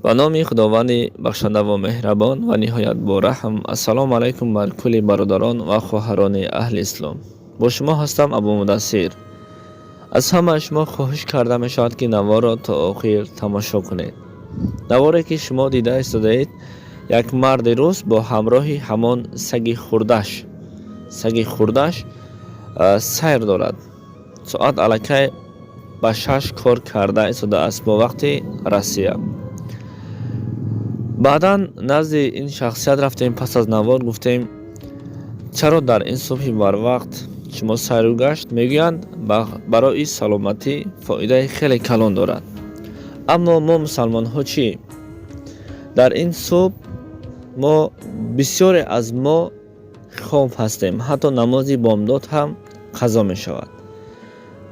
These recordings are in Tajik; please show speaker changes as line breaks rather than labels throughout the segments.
Ба номи Худованди бахшандаву меҳрабон ва ниҳоят бораҳм. Ассалому алайкум бар кулли бародарон ва хоҳарони аҳли ислом. Бо шумо ҳастам Абу Мудассир. Аз ҳамаи шумо хоҳиш карда мешавад, ки наворро то охир тамошо кунед. Наворе, ки шумо дида истодаед, як марди рус бо ҳамроҳи ҳамон саги хурдаш сайр дорад. Соат аллакай ба 6 кор карда истодааст бо вақти Россия. Баъдан назди ин шахсият рафтем, пас аз навор гуфтем: «Чаро дар ин субҳи барвақт шумо сайру гашт?» Мегӯянд, барои саломатӣ фоидаи хеле калон дорад. Аммо мо, мусалмонҳо, чӣ? Дар ин субҳ мо, бисёре аз мо хоб ҳастем, ҳатто намози бомдод ҳам қазо мешавад.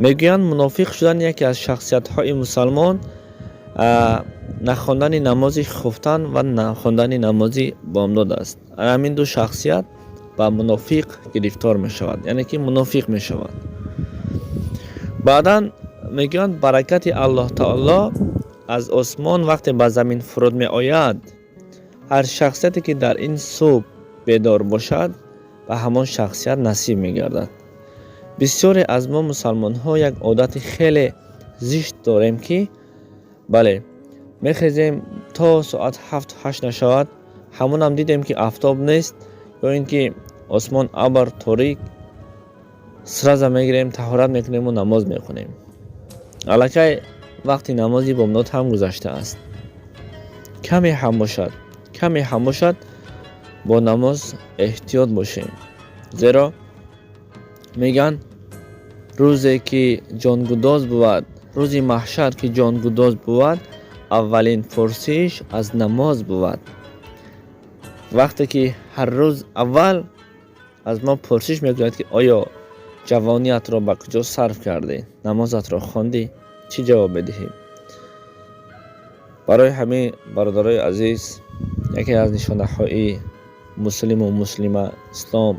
Мегӯянд, мунофиқ шудан яке аз шахсиятҳои мусалмон нахондани намози хуфтан ва нахондани намози бомдод аст. Ҳамин ду шахсият ба мунофиқ гирифтор мешавад, яъне ки мунофиқ мешавад. Баъдан мегӯянд, баракати Аллоҳ таоло аз осмон вақте ба замин фуруд меояд, ҳар шахсияте, ки дар ин субҳ бедор бошад, ба ҳамон шахсият насиб мегардад. Бисёре аз мо, мусалмонҳо, як одати хеле зишт дорем, ки бале, мехезем, то соат 7-8 нашавад, ҳамонам дидем, ки афтоб нест ё ин ки осмон абр, торик, сразу мегирем, таҳорат мекунему намоз мехонем. Аллакай вақти намози бомдод ҳам гузаштааст. Каме ҳам бошад, каме ҳам бошад, бо намоз эҳтиёт бошем, зеро мегӯянд, рӯзе ки ҷонгудоз бувад, рӯзи маҳшар ки ҷонгудоз бувад, аввалин пурсиш аз намоз бувад. Вақте ки ҳар рӯз аввал аз мо пурсиш мекунад, ки оё ҷавониятро ба куҷо сарф кардӣ, намозатро хондӣ, чӣ ҷавоб медиҳӣ? Барои ҳамин, бародарои азиз, яке аз нишонаҳои муслиму муслима, ислом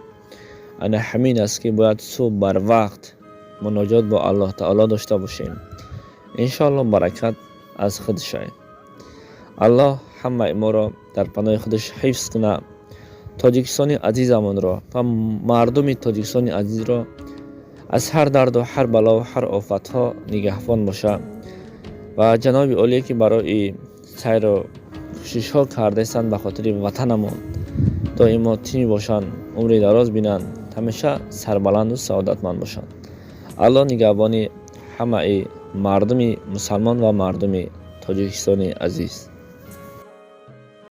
ана ҳамин аст, ки бояд субҳ барвақт муноҷот бо Аллоҳ таоло дошта бошем. Иншоалло, баракат аз худшай. Аллоҳ ҳамаи моро дар паноҳи худаш ҳифз кунад, Тоҷикистони азизамонро ва мардуми Тоҷикистони азизро аз ҳар дарду ҳар балову ҳар офатҳо нигаҳбон бошад. Ва ҷаноби олие, ки барои сайру кӯшишҳо кардаистанд ба хотири ватанамон, доимо тинҷ бошанд, умри дароз бинанд, ҳамеша сарбаланду саодатманд бошанд. Аллоҳ нигаҳбони ҳамаи мардуми мусалмон ва мардуми Тоҷикистони азиз.